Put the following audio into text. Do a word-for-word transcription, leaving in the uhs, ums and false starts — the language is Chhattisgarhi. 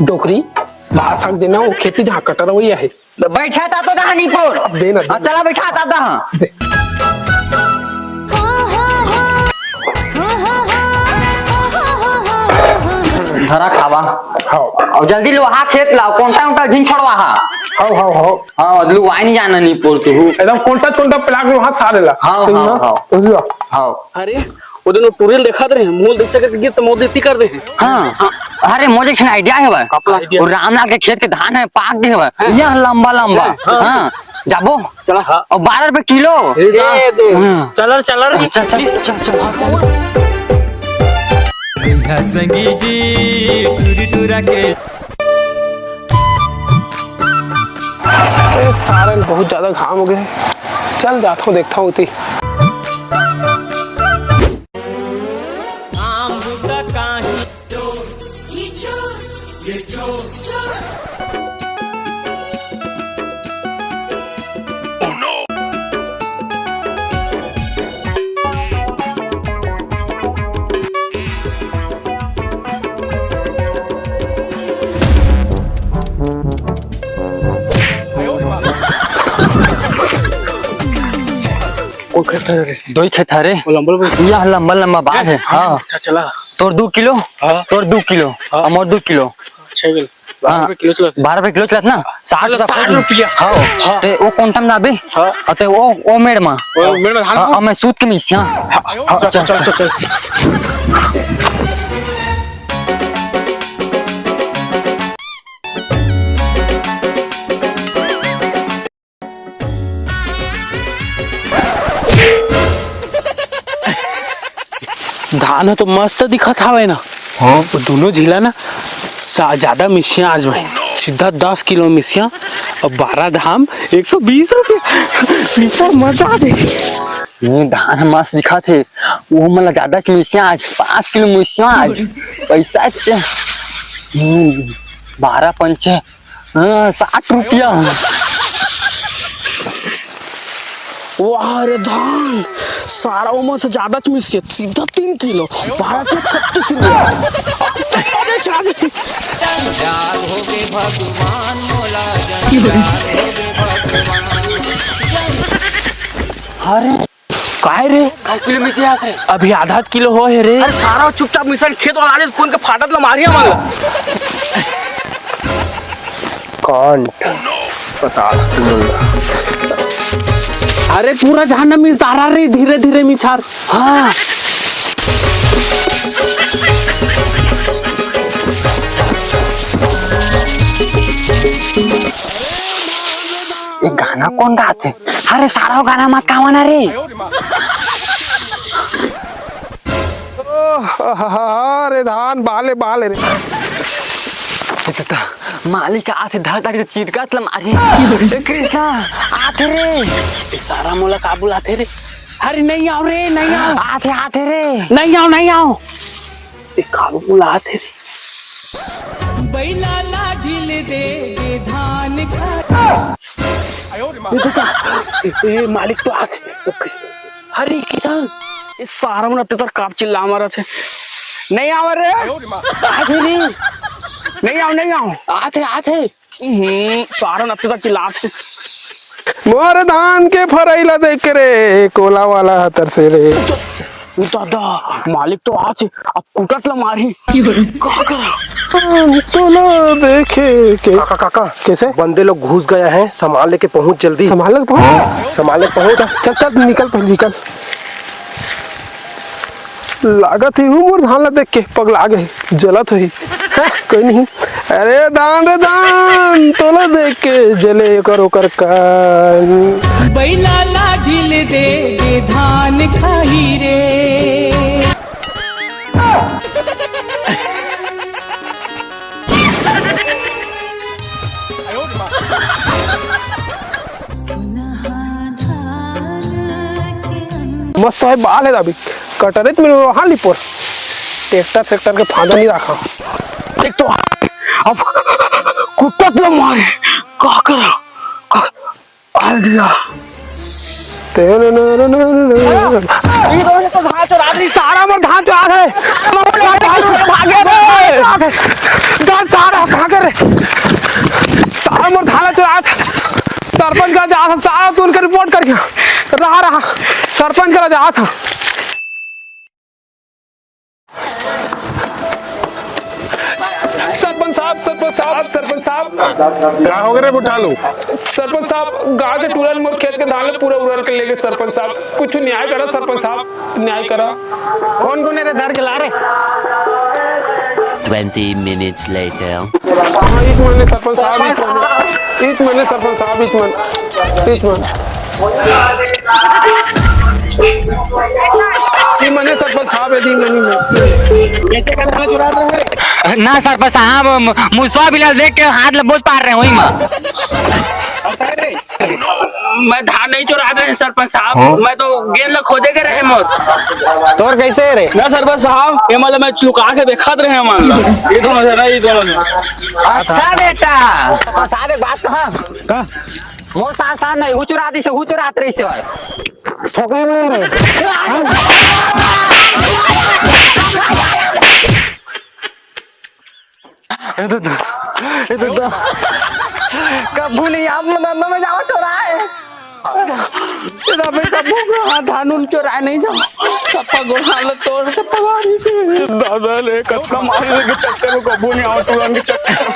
डोकरी, भात साग देना, वो खेती जहाँ कटर वही है। बैठा था तो दहा निपोर। अब देना, देना। चला बैठा था दहा। दे। धरा खावा। हाँ। अउ जल्दी लोहा खेत लाव, कोंटा उंटा झिन छोड़वा हा। हाँ, हाँ, हाँ। हाँ, लुवाई नहीं जाना निपोर तू। एकदम कोंटा कोंटा प्लाट में हाथ सारे ला। हाँ, हाँ, हाँ। हाँ। अरे, वो दिन वो टूरियल देखा रहे हैं, मूल देख सके गिर तो मोदी इतनी कर दे हैं। हाँ। अरे, मोर एक ठन idea हे भाई। अपना idea। वो रामलाल के खेत के धान हे, पाक दे हे भाई। हाँ। यह लंबा लंबा। हाँ। हाँ। जाबो। चला। हाँ। अउ बारह रुपए किलो। ए, दे। हाँ। चलर, चलर। चल, चल, चल, चल, चल। संगी जी, टूरी टूरा के। अरे सारे, बहुत ज्यादा घाम हो गए। चल जाता हूँ, देखता हूँ उती। दो ही खेत हरे। वो लंबा लंबा। यह लंबा लंबा बाल है। हाँ। अच्छा, चला। तोर दू किलो, हाँ। तोर दू किलो, हाँ। अउ मोर दू किलो। छह किलो। हाँ। बारह रुपये किलो चलत हे। बारह रुपये किलो चलत ना? साठ मतलब रुपये साठ कौन? रुपया। हाँ। हाँ। ते वो कोंटा में लाबे? हाँ। अउ ते वो, वो मेड़ में। वो मेड़ में धान हाँ, को? अउ मैं सूत के मिसिया। हाँ, हाँ, चल, चल, चल, चल, चल। धान ह तो मस्त दिखत हावय ना। हाँ। वो दोनों झिला ना सा-, ज्यादा मिसिया आज मैं। सीधा दस किलो मिसिया अउ बारह धाम एक सौ बीस रुपया। निपोर मजा आ जाए। ये धान ह मस्त दिखत हे, वो मन ला ज्यादा मिसिया आज, पाँच किलो मिसिया आज। पैसा च-, हम्म, बारह पंचे हाँ, साठ रुपया। वाह रे धान, सारा ओमा से ज्यादा मिसिया, सीधा तीन किलो, बारह के छत्तीस रुपया। अरे काय रे? आधा किलो मिसिया आत रे। अभी आधा किलो हो हे रे। अरे सारा चुपचाप मिसन खेत वाला आले कोन के फाटत ला मारिया मन ला। कांड। पता। अरे पूरा जहान मिस तारा रे, धीरे धीरे मिछार। हाँ। ये गाना कोन गाथे? अरे सारा गाना मत गावा ना रे। ओह, अरे धान बाले बाले रे। ए तता, मालिक आथे धर तारी चिरकात ल मारी। ए कृष्णा, आथे रे। ए सारा मोला का बुलाथे रे। अरे नहीं आव रे, नहीं आव। आथे, आथे रे। नहीं आव, नहीं आव। ए का बुलाथे रे। बैला ला ढील दे दे धान खा। ए, ए, ए, मालिक तो आथे। अरे किसान, ये सारा मन अत्ते तक काप चिल्ला मारत हे। नहीं आव रे। आथे नहीं। नहीं आव, नहीं आव। आथे, आथे। हम्म, सारा मन अत्ते तक चिल्लात हे। मोर धान के फरई ला देख के रे, कोला वाला हतर से रे। दादा, मालिक तो आथे, अब कुटत ला मारही। का करा? हम तो ना देखे के। काका, काका। कैसे? बंदे लोग घुस गए हैं, सामान लेके पहुंच जल्दी। सामान लेके पहुंच? सामान लेके पहुंच। चल, चल, चल, निकल पहले, निकल। लागत ही हूँ मोर धान ला देख के पगला गए, जलत होही। हैं? कोई नहीं। अरे धान रे धान, तोला देख के जले ओकर ओकर कान। बैला ला ढील दे दे धान खाही रे। मस्त हे, बाल हे अभी। कटरे त मिलो, हाँ, लिपोर। ट्रैक्टर, ट्रैक्टर के फायदा नहीं रखा। देख तो, अब कुत्ता तो मारे, का करा? का, आ दिया। तेरे न, न, न, न, न, न। ये तो, तो धान चुरा ली। सारा मोर धान चुरा है। मोर धान चुरा भागे रे। धान सारा भाग। साहब, तुमन के रिपोर्ट करके रहा, रहा, सरपंच करा जात हंव। सरपंच साहब, सरपंच साहब, सरपंच साहब। का हो गे रे बुढ़ालू? सरपंच साहब, गांव के टूरा मोर खेत के धान ल पूरा उरर के लेगे सरपंच साहब। कुछ न्याय करा सरपंच साहब, न्याय करा। कोन कोन हे रे, धर के ला रे। Twenty minutes later. हाँ, एक महीने सरपंच साहब, एक महीने, एक महीने सरपंच साहब, एक महीने, एक महीने। ये मने सरपंच साहब, यदि मनी में। कैसे का धान चुरा रहे हैं? ना सरपंच साहब, मु-, मुसवा बिला देख के हाथ ल बोझ पार रहे होई मा। मैं धान नहीं चुरा रहे सरपंच साहब, हाँ? मैं तो गेंद ल खोदे के रहे मोर। तोर कैसे रे? ना सरपंच साहब, ये मतलब मैं लुका के देखत रहे मन ल। ये दोनों जन, ये दोनों जन। अच्छा बेटा। सरपंच साहब, एक बात कहा। का? मोर साथ साथ नहीं, हु चुरा दिस, हु चुरात रहिस हे। ठोका मार। ए तो, ए तो, कभू नहीं आप मन अंदर में जावा चोराय। तेरा बेटा भूख रहा, धान उन चोराय नहीं जावा। सप्पा गोड़ हालत तोड़ के पगारी से। दादा रे, कतना मारे के चक्कर में कभू नहीं आवा, टूरा के चक्कर।